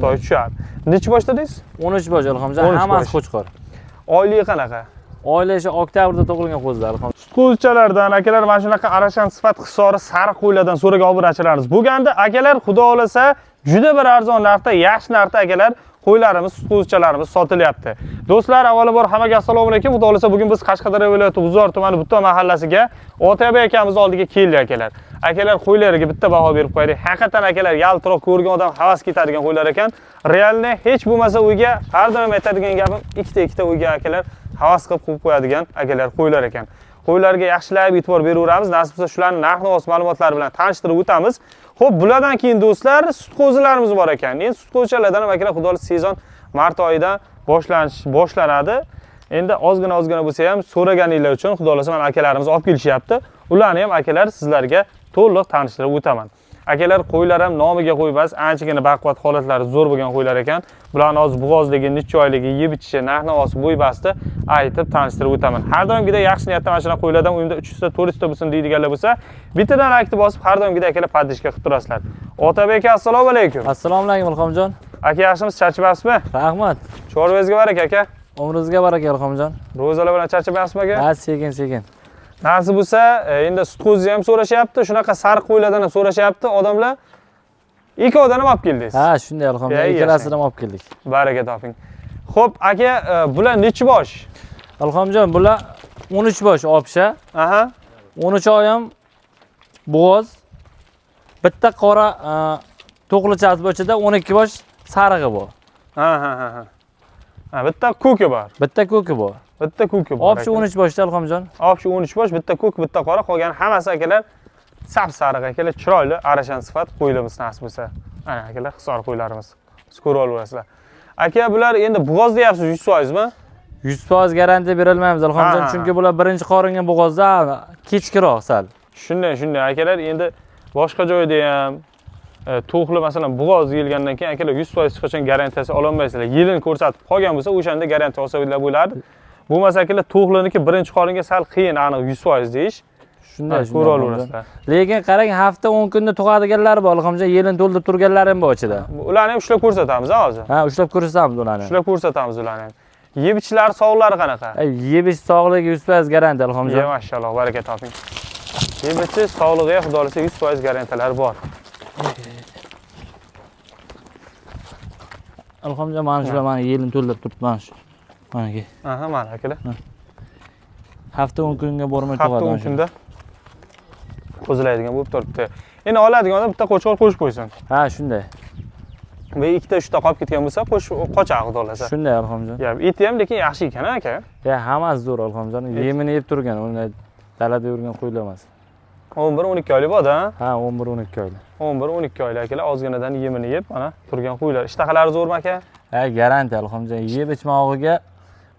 Toy tushadi. Nechi boshda dedingiz? 13 bosh Ilhomjon, 13 hammasi bosh. qo'chqor. Oyligi qanaqa? Oila ishi oktabrda tug'ilgan qo'zilar Ilhom. Sut qo'zichalardan akalar mana shunaqa arashan sifat hisori sariq qo'ylardan so'ragan obunachilarimiz bo'lganda akalar xudo xohlasa juda bir arzon narxda, yaxshi narxda akalar qo'ylarimiz, sut qo'zichalarimiz sotilyapti. Do'stlar, avvalambor hammaga assalomu alaykum. Xudo xohlasa bugun biz Qashqadaryo viloyati G'uzor tumani Butto mahallasiga Otabek akamiz oldiga keldik akalar. Akalar qo'ylariga bitta baho berib qo'ydik. Haqiqatan akalar yaltiroq ko'rgan odam havas ketadigan qo'ylar ekan. Realni hech bo'lmasa uyga har doim aytadigan gapim ikkita-ikkita uyga akalar havas qilib qo'yib qo'yadigan akalar qo'ylar ekan. Qo'ylarga yaxshilab e'tibor beraveramiz. Nasib bo'lsa shularning narx-navosi ma'lumotlari bilan tanishtirib o'tamiz. Xo'p, bulardan keyin do'stlar sut qo'zilarimiz bor ekan. Endi sut qo'zichalardan ham akalar xudo xohlasa sezon mart oyidan boshlanadi. Endi ozgina ozgina bo'lsa ham so'raganinglar uchun xudo xohlasa mana akalarimiz olib kelishyapti. Ularni ham akalar sizlarga to'liq tanishtirib o'taman. Akalar qo'ylar ham nomiga qo'ymas, anchagina baquvvat holatlari zo'r bo'lgan qo'ylar ekan. Bularni hozir bo'g'ozligi, necha oyligi, yeb ichishi, narx-navosi, bo'y basti aytib tanishtirib o'taman. Har doimgidek yaxshi niyatda mana shunaqa qo'ylardan uyimda 300 ta, 400 ta bo'lsin deydiganlar bo'lsa, bittadan laykni bosib har doimgidek akalar поддержка qilib turasizlar. Otabek aka, assalomu alaykum. Assalomu alaykum Ilhomjon. Aka yaxshimisiz, charchamayapsizmi? Rahmat. Chorvangizga baraka aka. Umringizga baraka Ilhomjon. Ro'zalar bilan charchamayapsizmi aka? Ha, sekin sekin. Nasib bo'lsa, endi sut qo'zi ham so'rashyapti, shunaqa sariq qo'ylardan ham so'rashyapti odamlar. Ikkovidan ham olib keldingiz. Ha, shunday Ilhomjon, Ey, ikkalasini ham olib keldik. Baraka toping. Xo'p, aka, bular nechi bosh? Ilhomjon, bular 13 bosh obsha. Aha. 13 oy ham bo'g'oz. Bitta qora to'qlichasi bor ichida 12 bosh sarig'i bor. Ha ha ha ha. Ha, bitta ko'ki bor. Bitta ko'ki bor. Bitta ko'ki bor. Obsha 13 boshda Ilhomjon. Obsha 13 bosh, bitta ko'k, bitta qora, qolgani hammasi akalar sap sariq akalar, chiroyli arashan sifat qo'ylarimiz nasib bo'lsa. Ana akalar hisor qo'ylarimiz. Siz ko'rib olaverasizlar. Aka, bular endi bo'g'oz deyapsiz 100%mi? 100% garantiya berolmaymiz Ilhomjon, Ha, ha, chunki bular birinchi qoringa bo'g'ozda kechkiroq sal. Shunday, shunday akalar, endi boshqa joyda ham to'qli masalan bo'g'oz yeyilgandan keyin akalar 100% hech qachon garantiyasi ololmaysizlar. Yilini ko'rsatib qolgan bo'lsa, o'shanda garantiya olsanglar bo'ladi. Bo'lmasa akalar to'qliniki birinchi qoringa sal qiyin aniq 100% deyish. Shunday, shunday. Ko'ra Ilhomjon. olaverasizlar. Lekin qarang, hafta 10 kunda tug'adiganlari bor Ilhomjon, yelin to'ldirib turganlari ham bor ichida. Ularni ham ushlab ko'rsatamiz hozir. Ha, ushlab ko'rsatamiz ularni. Ushlab ko'rsatamiz ularni ham. Yeb ichishlari, sog'liqlari qanaqa? Ay, yeb ich sog'ligi 100% garantiya Ilhomjon. Ye, mashalloh, baraka toping. Yeb ichish sog'lig'iga xudo xohlasa 100% garantiyalar bor. Ilhomjon, mana shular mana yelin to'ldirib turibdi mana shu. Mana Aha, mana akalar. Hafta 10 kunga bormay Hafta tug'adi. 10 mana shu. kunda qo'zilaydigan bo'lib turibdi. Endi oladigan odam bitta qo'chqor qo'shib qo'ysin. Ha, shunday. Bu ikkita, uchta qolib ketgan bo'lsa, qo'shib qochadi xudo xohlasa. Shunday Ilhomjon. Ya, eti ham lekin yaxshi ekan aka. Ya, hammasi zo'r Ilhomjon. Yemini yeb turgan, unday dalada yurgan qo'ylar emas. 11-12 oylik bor-da. Ha, 11-12 oylik. 11-12 oylik akalar ozginadan yemini yeb, mana turgan qo'ylar. Ishtahalari zo'rmi aka? Ha, garantiya Ilhomjon. Yeb ichmog'iga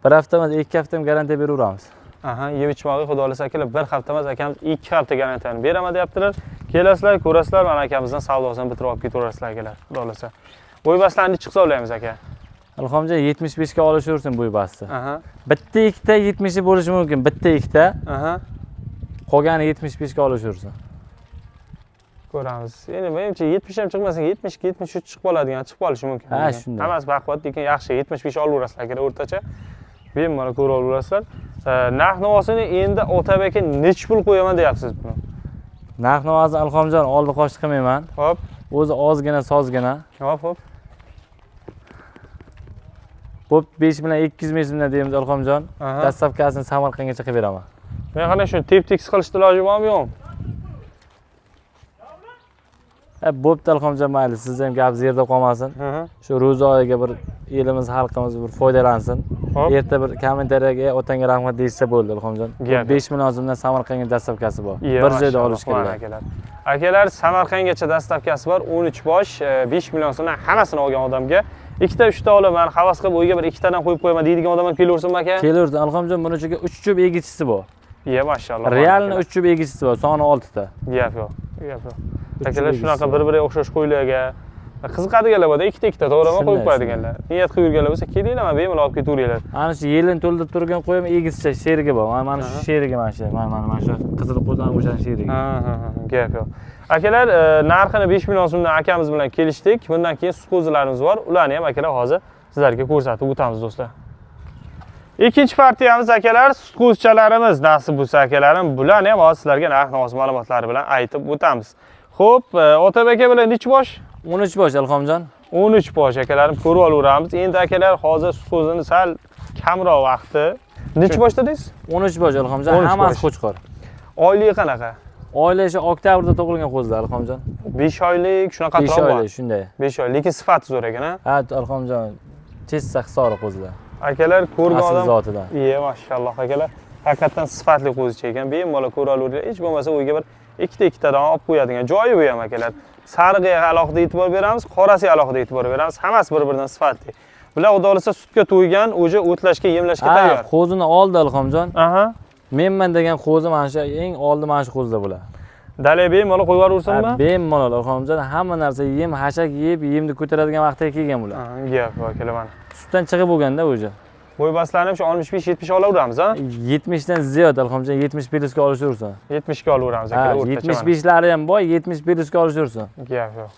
bir hafta emas, 2 hafta ham garantiya beraveramiz. Aha, yeb ichmog'iga xudo xohlasa akalar bir hafta emas, akamiz 2 hafta garantiyani beraman deyaptilar. Kelasizlar, ko'rasizlar, mana akamizdan savdosini bitirib olib ketaverasizlar akalar, xudo xohlasa. Bo'y-bastlarni nechi hisoblaymiz aka? Ilhomjon 75 ga olishaversin bo'y-basti. Aha. Bitta ikkita 70 bo'lishi mumkin, bitta ikkita. Aha. Qolgani 75 ga olishaversin. Ko'ramiz. Endi menimcha 70 ham chiqmasa 72, 73 chiqib qoladigan, chiqib qolishi mumkin. Ha, shunday. Hammasi baquvvat, lekin yaxshi 75 olaverasizlar akalar o'rtacha. Bemalol ko'ra olaverasizlar. Narx-navosini endi Otabek aka nechi pul qo'yaman deyapsiz buni? Narx-navosi Ilhomjon oldi qochdi qilmayman. Hop. O'zi ozgina sozgina. Hop, hop. Bo'p 5 million 200 ming so'mdan deymiz Ilhomjon. Dastavkasini Samarqandgacha qilib beraman. Men qanday shuni tep-tekis qilishni iloji bormi yo'qmi? Ha, bo'pti Ilhomjon, mayli, siz ham gap yerda qolmasin. Shu ro'za oyiga bir elimiz, xalqimiz bir foydalansin. Hop. Erta bir kommentariyaga otangga rahmat deyishsa bo'ldi Ilhomjon. Gap. 5 million so'mdan Samarqandga dastavkasi bor. Iya, Bir joyda mashalloh, olish mana kerak. Akalar. Akalar Samarqandgacha dastavkasi bor, 13 bosh, 5 million so'mdan hammasini olgan odamga ikkita, uchta olib, man havas qilib uyga bir ikkitadan qo'yib qo'yaman deydigan odam ham kelaversinmi aka? Kelaversin Ilhomjon, buni ichiga 3 cho'p egichisi bor. Iya, mashalloh. Realni 3 cho'p egichisi bor, soni 6 ta. Gap yo'q. Gap yo'q. Uch Akalar cho'p shunaqa egichisi bor. bir-biriga o'xshash qo'ylarga, Qiziqadiganlar bo'lsa ikkita ikkita to'g'rimi qo'yib Shunday, qo'yadiganlar. Niyat qilib yurganlar bo'lsa kelinglar, mana bemalol olib ketaveringlar. Ana shu yelin to'ldirib turgan qo'yim egizcha sherigi bor. Mana shu sherigi mana shu. Mana shu qizil qo'zani o'shani sherigi. Ha, gap yo'q. Akalar, narxini 5 million so'mdan akamiz bilan kelishdik. Bundan keyin sut qo'zilarimiz bor. Ularni ham akalar hozir sizlarga ko'rsatib o'tamiz do'stlar. Ikkinchi partiyamiz akalar sut qo'zichalarimiz nasib bo'lsa akalarim, bularni ham hozir sizlarga narx-navosi ma'lumotlari bilan aytib o'tamiz. Xo'p, Otabek aka bilan nechi bosh? 13 bosh Ilhomjon. 13 bosh akalarim ko'rib olaveramiz. Endi akalar hozir sut qo'zini sal kamroq vaqti. Nechi bosh dedingiz? 13 bosh Ilhomjon, 13 hammasi bosh. qo'chqor. Oyligi qanaqa? Oila shu oktabrda tug'ilgan qo'zilar Ilhomjon. 5 oylik shunaqa 5 atrof bor. oylik shunday. 5 oylik, lekin sifati zo'r ekan, ha? Ha, Ilhomjon, chessa hisori qo'zilar. Akalar ko'rgan Asl odam zotidan. Iye, mashalloh akalar. Haqiqatdan sifatli qo'zicha ekan. Bemalol ko'ra olaveringlar. Hech bo'lmasa uyga bir ikkita ikkitadan olib qo'yadigan joyi bu ham akalar. Sarig'iga alohida e'tibor beramiz, qorasiga alohida e'tibor beramiz. Hammasi bir-biridan sifatli. Bular xudo xohlasa sutga to'ygan, o'sha o'tlashga, yemlashga Ha, tayyor. qo'zini oldi Ilhomjon. Aha. Menman degan qo'zi mana shu eng oldi mana shu qo'zilar bular. Dalaga bemalol qo'yib Ha, yuborursinmi? bemalol Ilhomjon, hamma narsa yem, hashak yeb, yemni ko'taradigan vaqtga kelgan bular. Ha, gap bor akalar mana. Sutdan chiqib bo'lganda o'zi. Bo'y boslanib shu 65-70 olaveramiz, ha? 70 dan ziyod Ilhomjon, 70 plusga olishaversin. 70 ga olaveramiz Ha, akalar o'rtacha. mana. 75lari ham bor, 70 plusga olishaversin. Gap yo'q.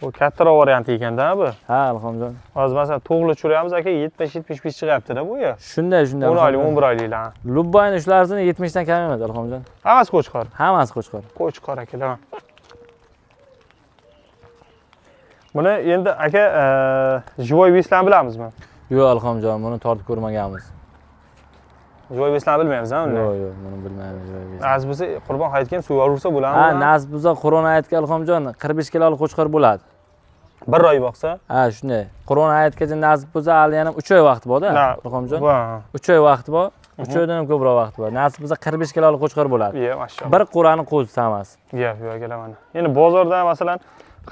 Bu kattaroq varianti ekanda bu. Ha, Ilhomjon. Hozir masalan to'g'ri tushiramiz aka 70-75 chiqyapti-da bu yer. Shunday, shunday. 10 oylik, Ilhomjon. 11 oyliklar. Lubbayni ushlarsini 70 dan kam emas Ilhomjon. Hammasi qo'chqor. Hammasi qo'chqor. Qo'chqor akalar. Buni endi aka живой вес larni bilamizmi? Yo'q Ilhomjon, buni tortib ko'rmaganmiz. Живой вес larni bilmaymiz, ha uni. Yo'q, yo'q, buni bilmaymiz. Живой вес. Nasib bo'lsa Qurbon hayitga ham suvga ursa bo'ladimi? Ha, nasib bo'lsa Qur'on hayitga Ilhomjon 45 kilolik qo'chqor bo'ladi. Bir oy boqsa. Ha, shunday. Qur'on hayitgacha nasib bo'lsa hali yana 3 oy vaqt bor-da, Na, Ilhomjon. Va. 3 oy vaqt bor. 3 oydan ham ko'proq vaqt bor. Nasib bo'lsa 45 kilolik qo'chqor bo'ladi. Iya, mashalloh. Bir qo'rani qo'zisi hammasi. Gap yo'q akalar mana. Endi bozorda masalan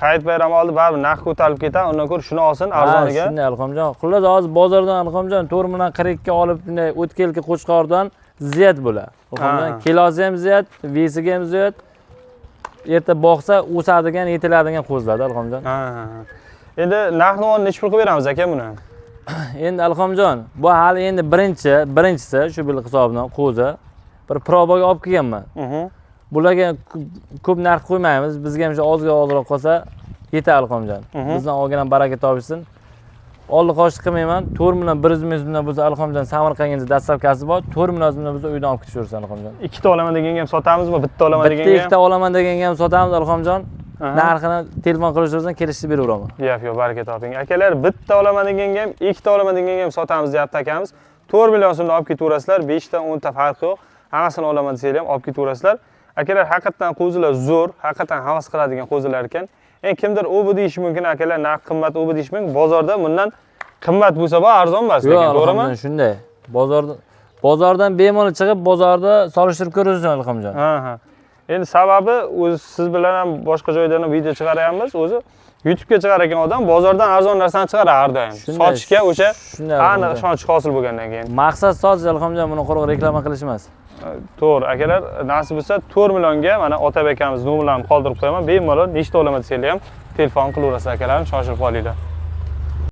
hayit bayrami oldi baribir narx ko'tarilib ketadi, undan ko'ra shuni olsin Ha, arzoniga. shunday Ilhomjon. Xullas hozir bozordan Ilhomjon 4 million 42 olib bunday o'tkelki qo'chqordan ziyod bo'ladi. Ilhomjon Ha. kilosi ham ziyod, вес iga ham ziyod. Erta boqsa o'sadigan, yetiladigan qo'zilar Ilhomjon. Ha, ha, ha. Endi narx-navoni nechi pul qilib beramiz aka buni? Endi Ilhomjon, bu hali endi birinchisi shu bil hisobidan qo'zi. Bir probaga olib kelganman. Bularga ko'p narx qo'ymaymiz. Bizga ham shu ozga ozroq qolsa yetadi Ilhomjon. Bizdan olgan ham baraka topishsin. Oldi qochdi qilmayman. 4 million 100 ming so'mdan bo'lsa Ilhomjon Samarqandgacha доставка si bor. 4 million so'mdan bo'lsa uydan olib ketishaversin Ilhomjon. Ikkita olaman deganga ham sotamizmi, bitta olaman Bitta deganga ham? ikkita olaman deganga ham sotamiz Ilhomjon. Aha. Narxini telefon qilishaversin, kelishib beraveraman. Gap yo'q, baraka toping. Akalar, bitta olaman deganga ham, ikkita olaman deganga ham sotamiz deyapti akamiz. 4 million so'mdan olib ketaverasizlar, 5 ta 10 ta farqi yo'q. Hammasini olaman desanglar ham olib ketaverasizlar. Akalar, haqiqatan qo'zilar zo'r, haqiqatan havas qiladigan qo'zilar ekan. Endi kimdir u bu deyishi mumkin, akalar, narx qimmat u bu deyishi mumkin. Bozorda bundan qimmat bo'lsa bor, arzon emas, Yo'q, lekin to'g'rimi? Ilhomjon shunday. Bozordan bemalol chiqib, bozorda solishtirib ko'rursan Ilhomjon. Ha, ha. Endi sababi o'zi siz bilan ham boshqa joydan ham video chiqaryapmiz. O'zi YouTube'ga chiqar ekan odam bozordan arzon narsani chiqaradi har doim. Shunday, Sotishga o'sha shunday aniq Ilhomjon. ishonch hosil bo'lgandan keyin. Maqsad sotish Ilhomjon, buni quruq reklama qilish emas. To'g'ri, akalar, nasib bo'lsa 4 millionga mana Otabek akamiz nomerlarini qoldirib qo'yaman. Bemalol nechta olaman desanglar ham telefon qilaverasiz akalarim, shoshilib qolinglar.